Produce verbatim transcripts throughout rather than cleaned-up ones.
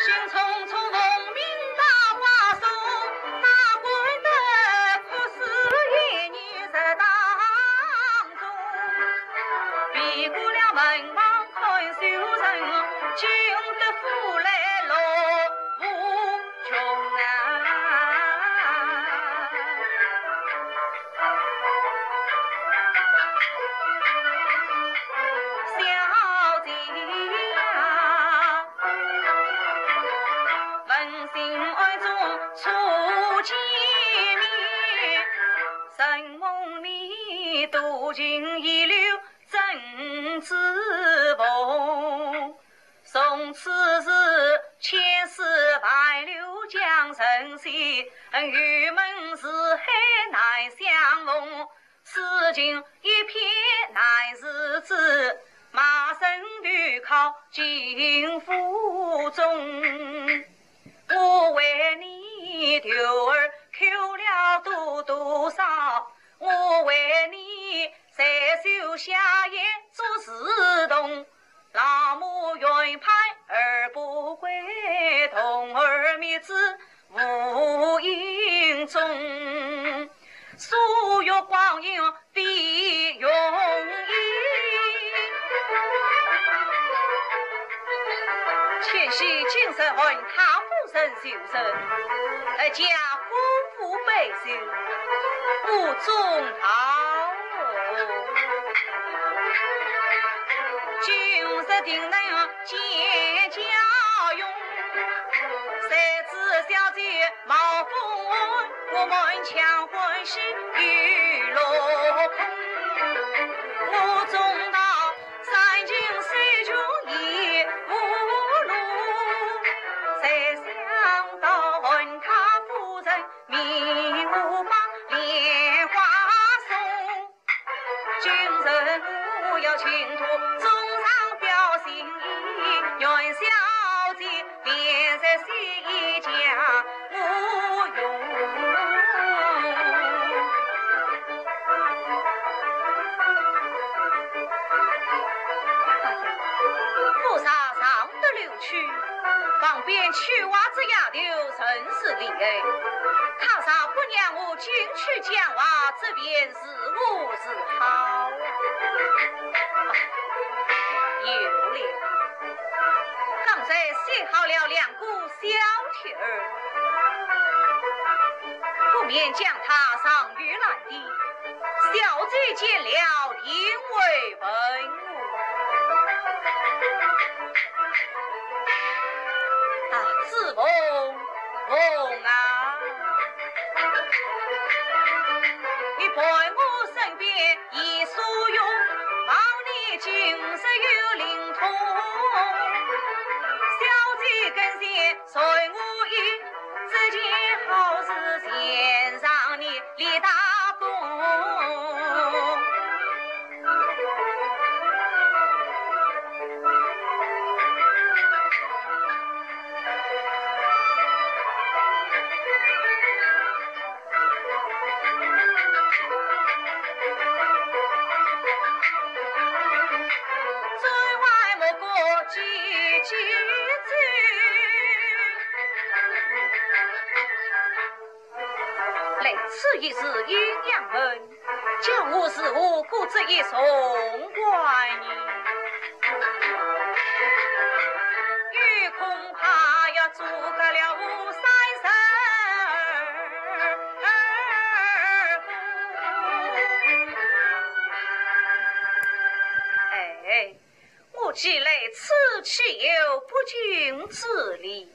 兴冲冲奉命打怪送，打怪得哭死一年十当中。避过了门房看守人，惊得府内落无穷啊。 小姐呀，问讯暗中初见面，承蒙你多情挽留真珠凤。从此是千丝万缕将成线，玉门四海难相逢。 此情一片难自制，卖身投靠秦府中。我为你徒儿哭了多多少，我为你再受下野做侍童。 老母怨盼儿不归，童儿觅子无影踪。所有光阴的容颜。千岁今日问他夫人就人，而家夫妇备酒，不中好。 今日定能见家用，谁知小姐冒风寒，我满腔欢喜又落空。我纵到山穷水尽也无路，谁想到恨他夫人命我把莲花送。 今日我要请托中上表心意，愿小姐怜在西家无用。哎呀，菩萨上得楼去，旁边绣花子丫头甚是厉害，她若不让我进去讲话，这便 如何是好啊？有了，刚才写好了两个小帖儿，不免将它藏于篮底，小姐见了定会问我。啊，子凤，凤啊！ 你伴我身边已所用，望你今日有灵通。小姐跟前传我意，这件好事全仗你李大公。 来此一事阴阳门，叫我如何过这一重关呢？又恐怕要阻隔了我三十二公。哎，我既来此，岂有不进之理？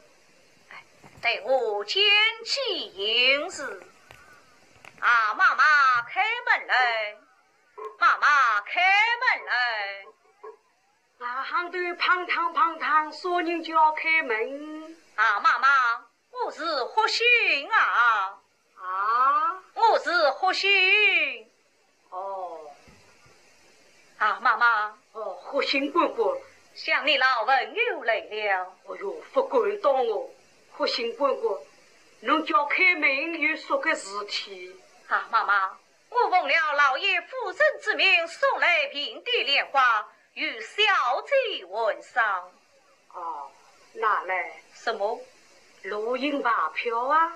待我见机行事。啊，妈妈，开门来！妈妈，开门来！外行头砰当砰当，啥人叫开门？啊，妈妈，我是霍兴啊！啊？我是霍兴。 哦。啊，妈妈。哦，霍兴官官。想你老朋友来了。哦哟，不敢当哦。霍兴官官，侬叫开门有啥个事体？啊，妈妈，我奉了老爷夫人之命，送来并蒂莲花，与小姐玩赏。哦。拿来。什么？录音发票啊。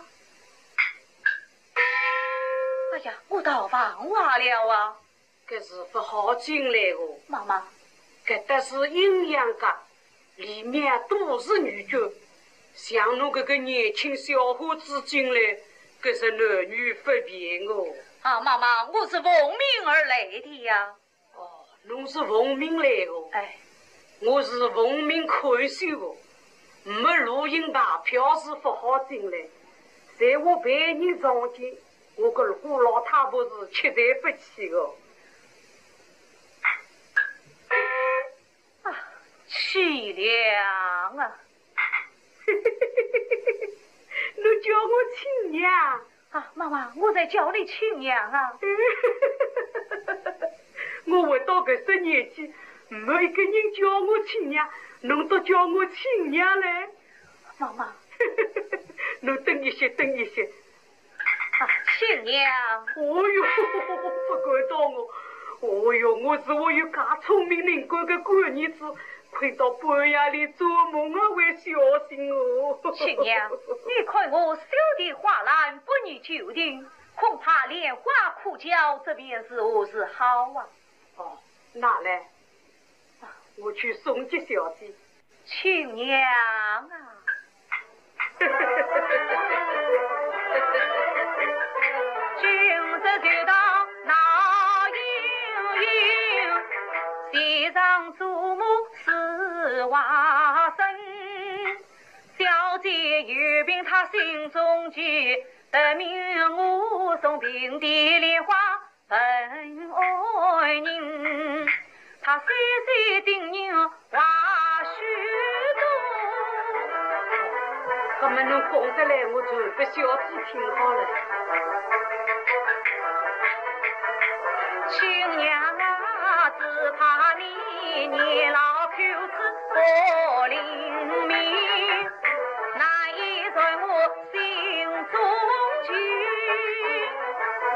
哎呀，我倒忘怀了啊。搿是勿好进来哦。妈妈。搿搭是阴阳家，里面都是女眷，像侬搿个年轻小伙子进来，搿是男女不便哦。啊，妈妈，我是奉命而来的呀。 哦，侬是奉命来的。哎。我是奉命看守的，没录音发票是勿好进来。在我陪你上去，我搿个老太婆是吃罪不起的。啊，凄凉啊！ 侬叫我亲娘。啊，妈妈，我在叫你亲娘啊。我活到搿只年纪，没一个人叫我亲娘，侬倒叫我亲娘嘞。妈妈。侬等一歇，等一歇。 啊，亲娘。哦哟，勿敢当哦。哦哟，我是我有介聪明能干个干儿子，困到半夜里做梦啊，还小心哦。亲娘，你看我袖底花篮，不宜久停，恐怕莲花枯焦，这便如何是好啊？哦，拿来，我去送给小姐。 亲娘啊！今日就到那莺莺，席上祖母是花生。小姐有病她心中急，得命我送并蒂莲花 问安人，他细细叮咛话许多。搿么侬讲得来，我传拨小姐听好了。亲娘啊，只怕你年老口齿不灵敏，难以传我 心中情。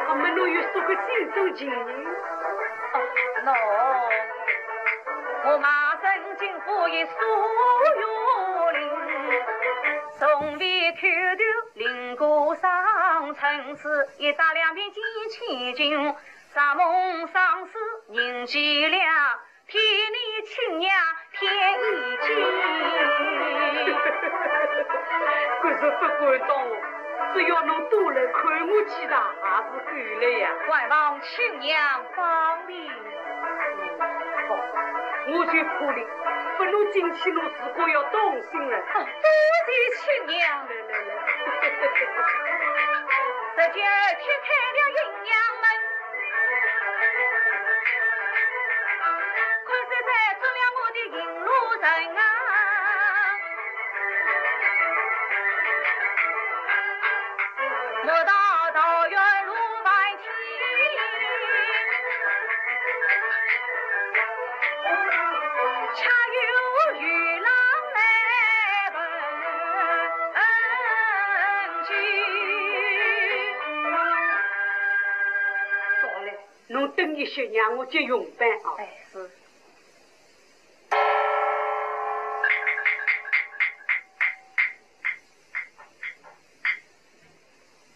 搿么侬又说个心中情呢？哦，喏，我卖身进府一所学令，从未叩头领过赏，春赐一打两钿几千金，山盟生死人计量， 替你亲娘添一金。搿是勿敢当哦，只要侬多来看我几趟，也是够了呀。还望亲娘芳龄。好，我就怕哩，拨侬进去侬自家要当心了。哦，多谢亲娘。来来来。这就儿推开了阴阳门。 看谁在做了我的引路人啊！莫到桃园路半径，恰有雨郎来问津。到了。 侬等一歇，让我接用饭啊。哎，是。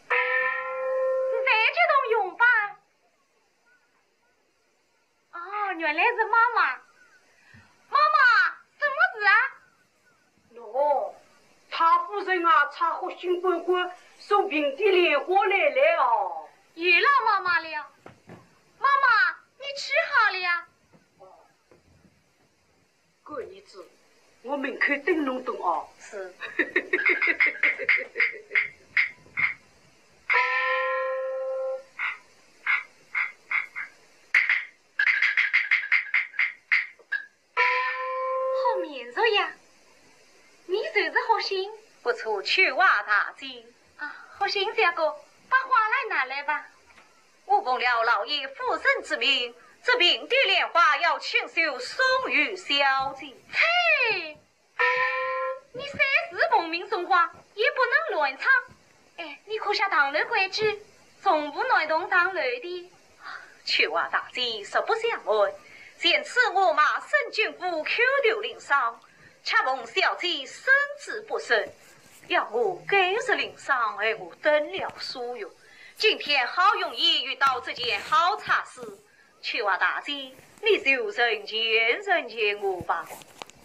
是谁接动用饭？哦，原来是妈妈。妈妈，什么事啊？ 喏，蔡夫人啊，蔡福星官官送并蒂莲花来了哦。又来妈妈了。妈妈，你去好了呀？哦，干儿子，我门口等侬等哦。是。 好面熟呀，你就是福星？不错，秋华大姐。啊，福星小哥，把花篮拿来吧。我奉了老爷夫人之命，这并蒂莲花要亲手送与小姐。嘿，你虽是奉命送花，也不能乱闯。 哎，你可晓唐楼规矩，从不男童上楼的。秋华大姐实不相瞒，前次我卖身进府叩头领赏，恰逢小姐身子不适，要我改日临窗为我登了书院。今天好容易遇到这件好差事，秋华大姐，你就成全成全我吧。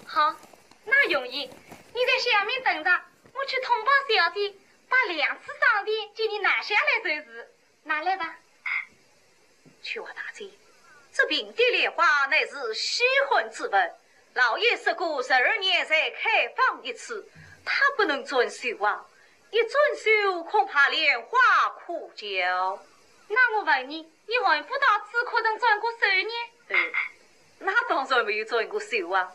好，那容易，你在下面等着，我去通报小姐，把两次赏笺给你拿下来就是。拿来吧。秋华大姐，这并蒂莲花乃是稀罕之物，老爷说过十二年才开放一次，它不能转手啊，一转手恐怕莲花枯焦。那我问你，你还不到此刻曾转过手呢？呃，那当然没有转过手啊。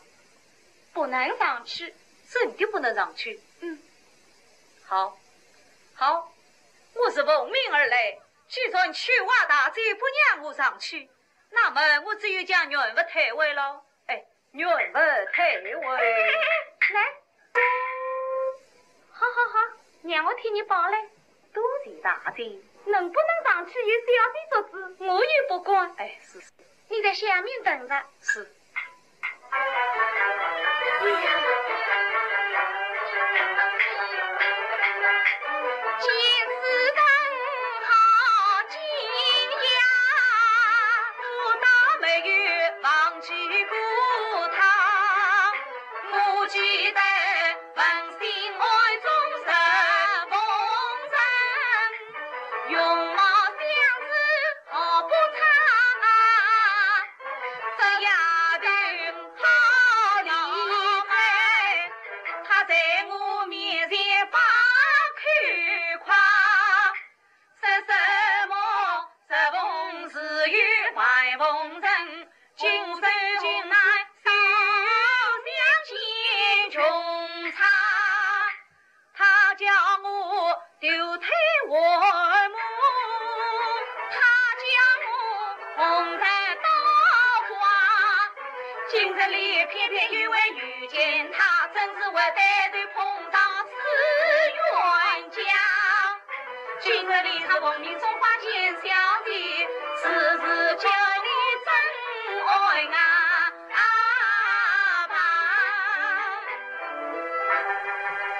不能上去。真的不能上去？嗯。好，好，我是奉命而来，既然秋华大姐不让我上去，那么我只有将原物退回了。哎，原物退回。来，好好好，让我替你抱来。多谢大姐。能不能上去由小姐做主，我也不管。哎，是，是。你在下面等着。是。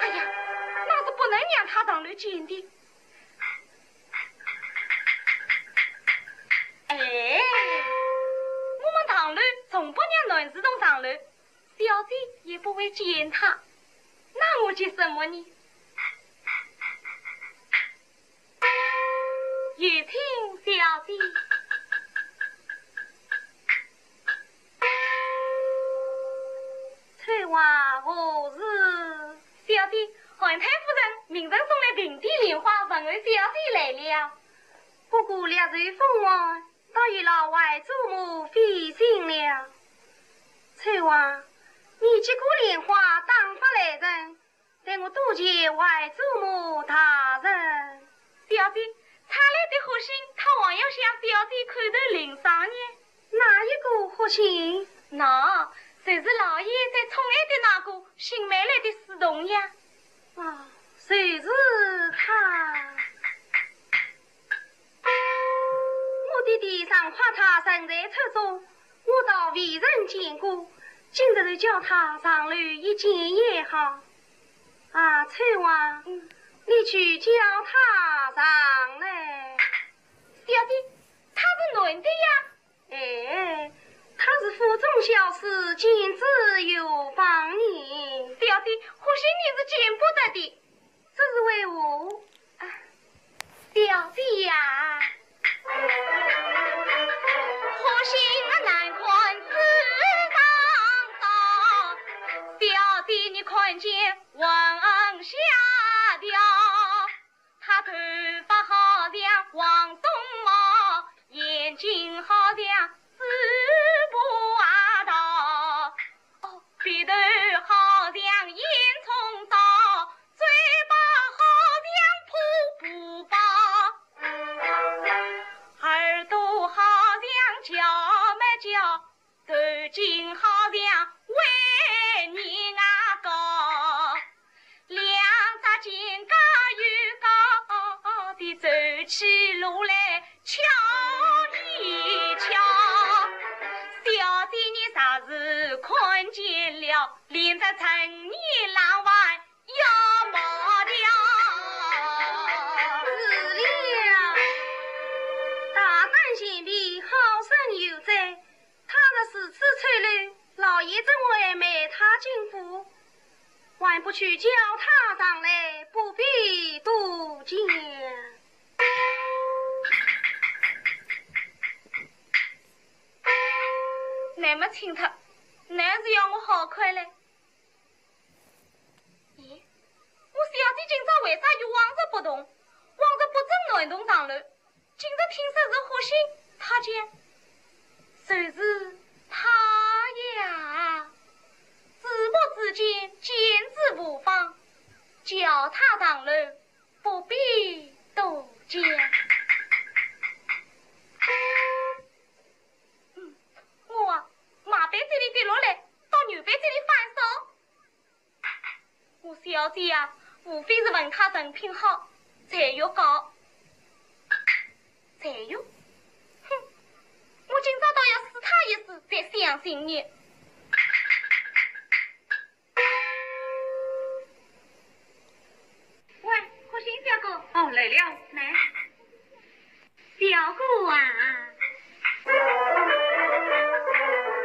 哎呀，那是不能让他上楼见的。哎，我们堂楼从不让男士同上楼，小姐也不会见他，那我急什么呢？有请小姐。 翠华何事？小姐，韩太夫人命人送来并蒂莲花，问候小姐来了。不过略受风寒，倒有劳外祖母费心了。翠华，你接过莲花，打发来人， 待我多谢外祖母大人。小姐，差来的贺信，他还要向小姐叩头领赏呢。哪一个贺信？那，就是老爷最宠爱的那个新买来的书童呀。啊，就是他。我爹爹常夸他人才出众， 我倒未曾见过，今日就叫他上楼一见也好。啊，翠华，嗯。你去叫他上来。小姐，他是男的呀。哎，他是府中小厮，见字如棒呢。小姐，贺信你是见不得的。 这是为何？啊，小姐呀。贺信啊，难看之当道，小姐你看见还下调。他头发好像黄鬃毛，眼睛好像紫葡萄。 鼻头好像烟囱刀，嘴巴好像破布包，耳朵好像叫咩叫，头颈好像万年牙膏。 两只肩胛又高的走起路来翘一翘。小姐你若是看见了，连着站我去叫他上来，不必多讲。那么请他，那是要我好看嘞。咦，我小姐今朝为啥与往日不同？往日不准男童上楼， 今朝听说是霍兴，他讲，就是他呀。举目之间，简直无妨，叫他上楼，不必多讲。嗯，我啊，马背这里跌落来，到牛背这里翻手。 我小姐呀，无非是闻他人品好，才学高。才学？哼，我今朝倒要试他一试，才相信你。喂，霍兴小哥。哦，来了。来。 小哥啊，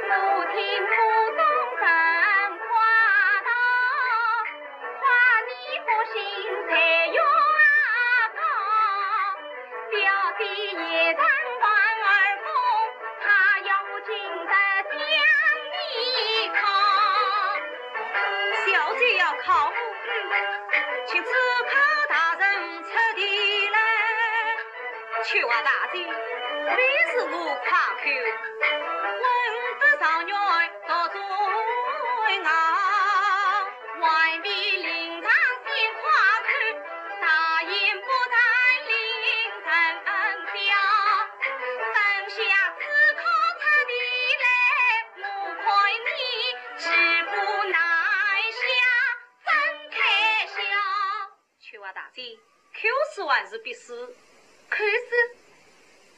我听武松人夸道，夸你个心才学高，小姐也曾反而讲，她要今日将你考。小姐要考我，嗯，请此刻大人出题来。 秋华大姐，非是我夸口，问得状元多尊熬。外面令郎先夸口，大言不惭令人笑。等下此刻出题来，我看你知不难下，真开笑。 秋华大姐，口试还是笔试？口试，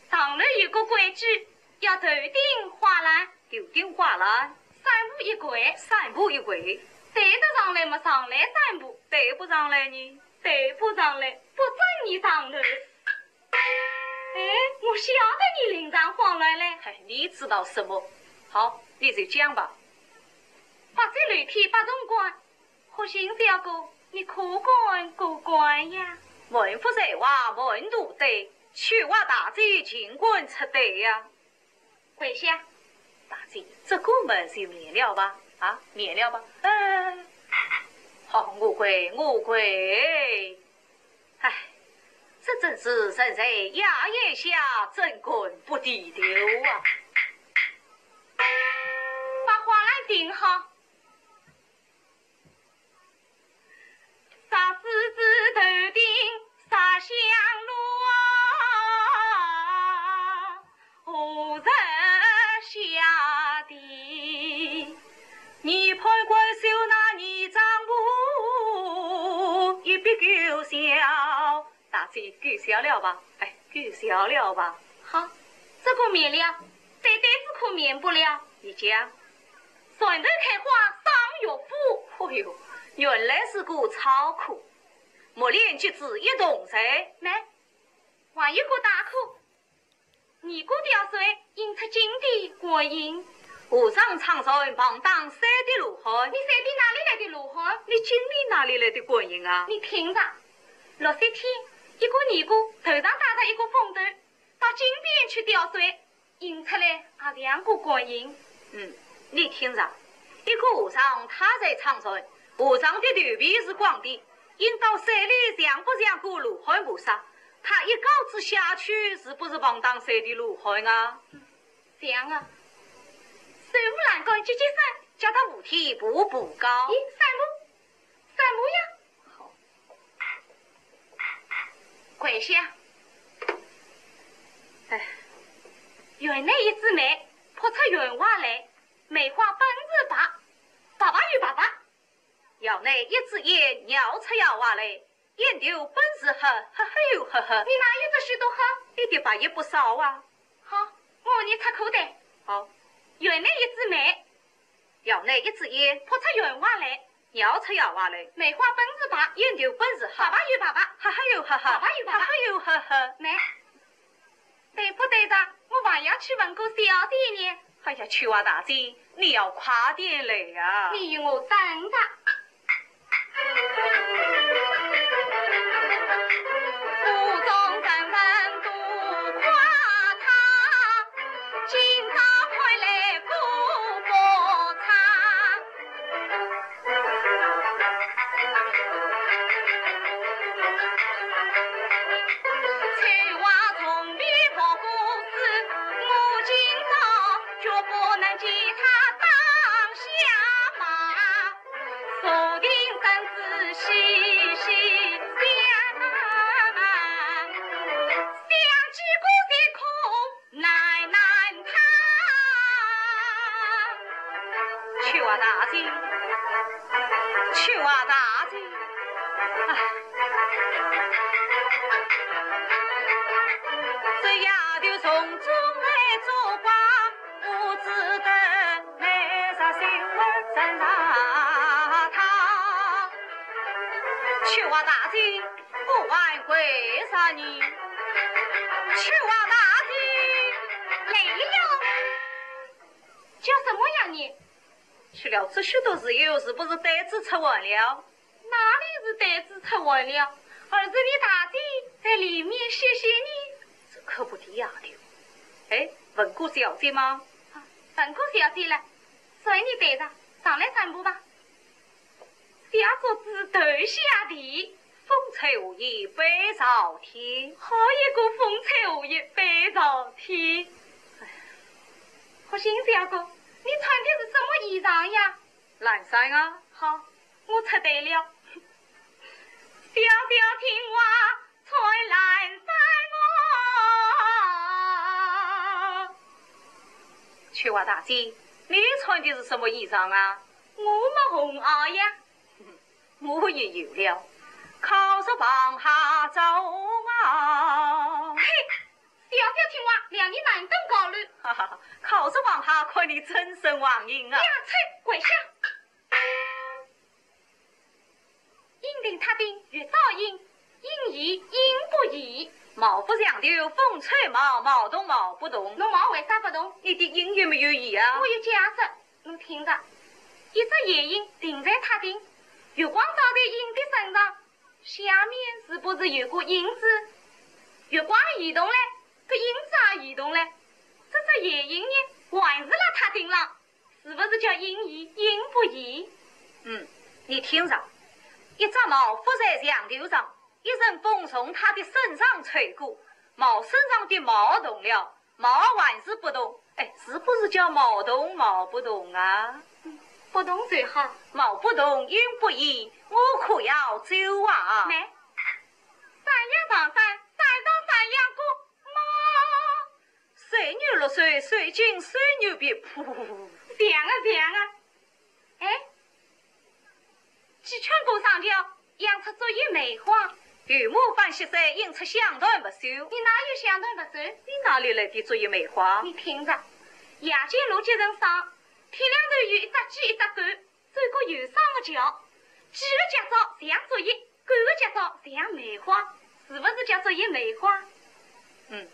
上楼有个规矩，要头顶花篮。头顶花篮？三步一跪。三步一跪。对得上来么，上来三步。对不上来呢？对不上来，不准你上楼。哎，我晓得你临场慌乱嘞。嗨，你知道什么？好，你就讲吧。八级楼梯八重关， 霍兴小哥，你可敢过关呀？门不在外，门徒对，秋华大姐尽管出对呀。跪下。大姐，这个门就免了吧？啊，免了吧？呃，好，我跪，我跪。唉，这真是人在屋檐下，怎敢不低头啊？把花篮顶好。 啥狮子头顶啥香炉啊，何日下地？你判官手拿你账簿，一笔勾销。 大姐，勾销了吧？哎，勾销了吧？好，这个免了，但单子可免不了。你讲。船头开花上学府。哦哟，原来是个操科。目连脚趾一同在。来，还有个大科，尼姑吊水，引出金殿观音。和尚撑船，旁打三滴罗汉。你三滴哪里来的罗汉？你井里哪里来的观音啊？你听着， 六十天，一个尼姑头上戴着一个风斗，到井边去吊水，引出来也像个观音。嗯，你听着，一个和尚他在撑船，和尚的肚皮是光的，引到水里像不像个罗汉菩萨？他一篙子下去，是不是旁打三滴罗汉啊？像啊。手扶栏杆，节节闪，脚踏扶梯步步高。咦，散步，散步呀！ 跪下。哎，园内一枝梅，扑出园外来，梅花本是白，白白又白白。园内一支烟，袅出袅外来，烟头本是黑，黑黑又黑黑。你哪有这许多黑？一点白也不少啊。好，我与你出口对。好。园内一枝梅，园内一支烟，扑出园外来， 袅出袅外来，梅花本是白，烟头本是黑，白白又白白，黑黑又黑黑，白白又白白，黑黑又黑黑。来，对不对着？我还要去问过小姐呢。哎呀，秋华大姐，你要快点来呀！你与我等着。这丫头从中来做官，我只得来啥心儿赞赏她。秋华大姐，我还跪啥呢？秋华大姐，来了。叫什么呀你？去了这许多时候，是不是胆子出完了？ 哪里是胆子出完了，而是你大姐在里面歇歇呢。这可不得呀的。哎，问过小姐吗？啊，问过小姐了，随你带着，上来散步吧。小桌子头下地，风吹雨也背朝天。好一个风吹雨也背朝天。哎，好心小哥，你穿的是什么衣裳呀？ 蓝衫啊。好，我猜对了。小小青蛙穿蓝衫哦。秋华大姐，你穿的是什么衣裳啊？我么红袄呀。我也有了，靠着房下走啊。嘿，小小青蛙，两人难登高楼。哈哈哈，靠着房下看你真正横行啊。两尺跪下。 因定他定，月照阴，阴移阴不移。茅不上头，风吹茅，茅动茅不动。侬茅为啥不动？你的阴有没有移啊？我有解释，侬听着。一只夜莺停在塔顶，月光照在莺的身上，下面是不是有个影子？月光移动了，个影子也移动了，这只夜莺呢，还是辣塔顶上。 是不是叫阴移阴不移？嗯，你听着，一只茅伏在墙头上，一阵风从它的身上吹过，茅身上的茅动了，茅还是不动。哎，是不是叫茅动茅不动啊？嗯，不动就好。茅不动，阴不移，我可要走啊。慢，山羊上山，山上山羊过，妈！ 水牛落水，水进水牛鼻，噗。像啊像啊。哎，鸡犬过桑桥，养出竹叶梅花。牛马翻溪水，引出香团不朽。你哪有香团不朽？你哪里来的竹叶梅花？你听着，夜间路几人上，天亮头有一只鸡一只狗， 走过有双的桥，鸡的脚爪像竹叶，狗的脚爪像梅花，是不是叫竹叶梅花？嗯，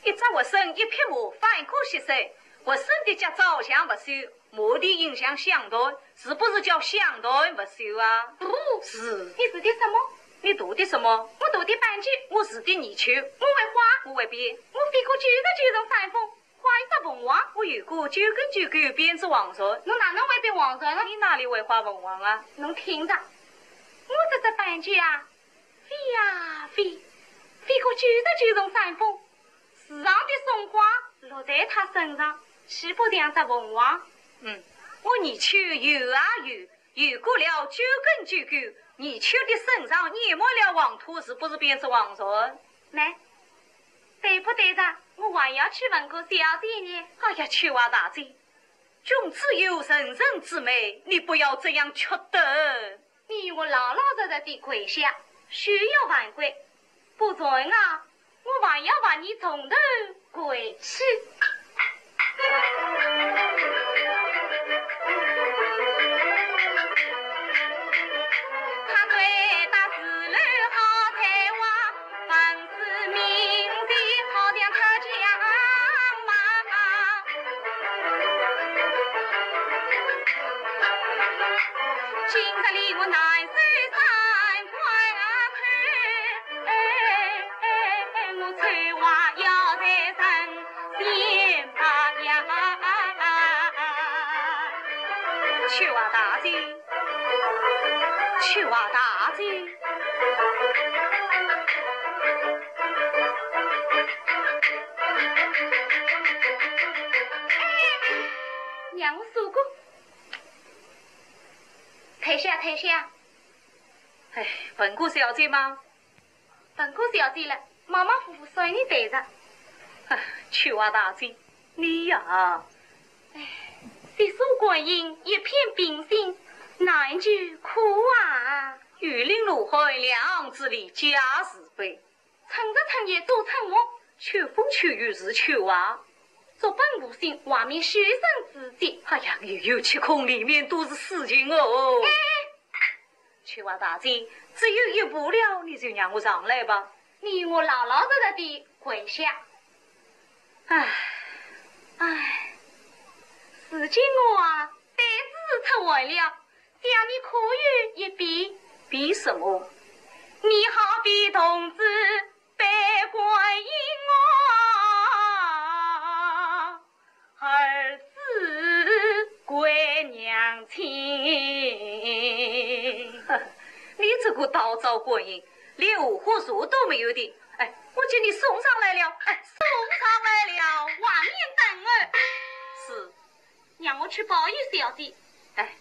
一只活参一匹马，翻过溪水，活参的脚爪像不朽，马蹄印像香团，是不是叫香团不朽啊？不是。你说的什么？你读的什么？我读的斑鸠。我是的泥鳅。我会花。我会变。我飞过九十九重山峰。 花一只凤凰。我有个九根九根编织黄船。侬哪能会编黄船呢？你哪里会花凤凰啊？侬听着，我这只斑鸠啊，飞呀飞，飞过九十九重山峰，树上的松花落在它身上，岂不像只凤凰？嗯，我泥鳅游啊游， 游过了九根九根，泥鳅的身上染满了黄土，是不是变成黄船？来，对不对的？我还要去问过小姐呢。哎呀，秋华大姐，君子有成人之美，你不要这样缺德。你与我老老实实地跪下，休要反悔。 不然啊，我还要把你从头跪起。他对打字楼好才华，文字名字好像特强嘛。今日里我难受三块啊块。 哎，哎，哎，我丑话要在人前吧呀。秋华大姐，秋华大姐。哎，让我说过。退下，退下。哎，问过小姐吗？ 问过小姐了，马马虎虎随你对着。啊，秋华大姐，你呀，哎，细数光阴，一片冰心，难就苦啊。雨淋露寒，两子离家是非。春日春夜多春梦，秋风秋雨是秋话。作本无心，画面虚声自己。哎呀，你又去空里面都是事情哦。哎，秋华大姐，只有一步了，你就让我上来吧。你与我老老实实地跪下。唉，唉，如今我啊，胆子出来了， 想你可有一比。比什么？你好比童子拜观音啊，儿子跪娘亲。你这个倒招观音，连五花肉都没有的。哎，我给你送上来了。哎，送上来了，外面等候。是。 让我去报与小姐。哎，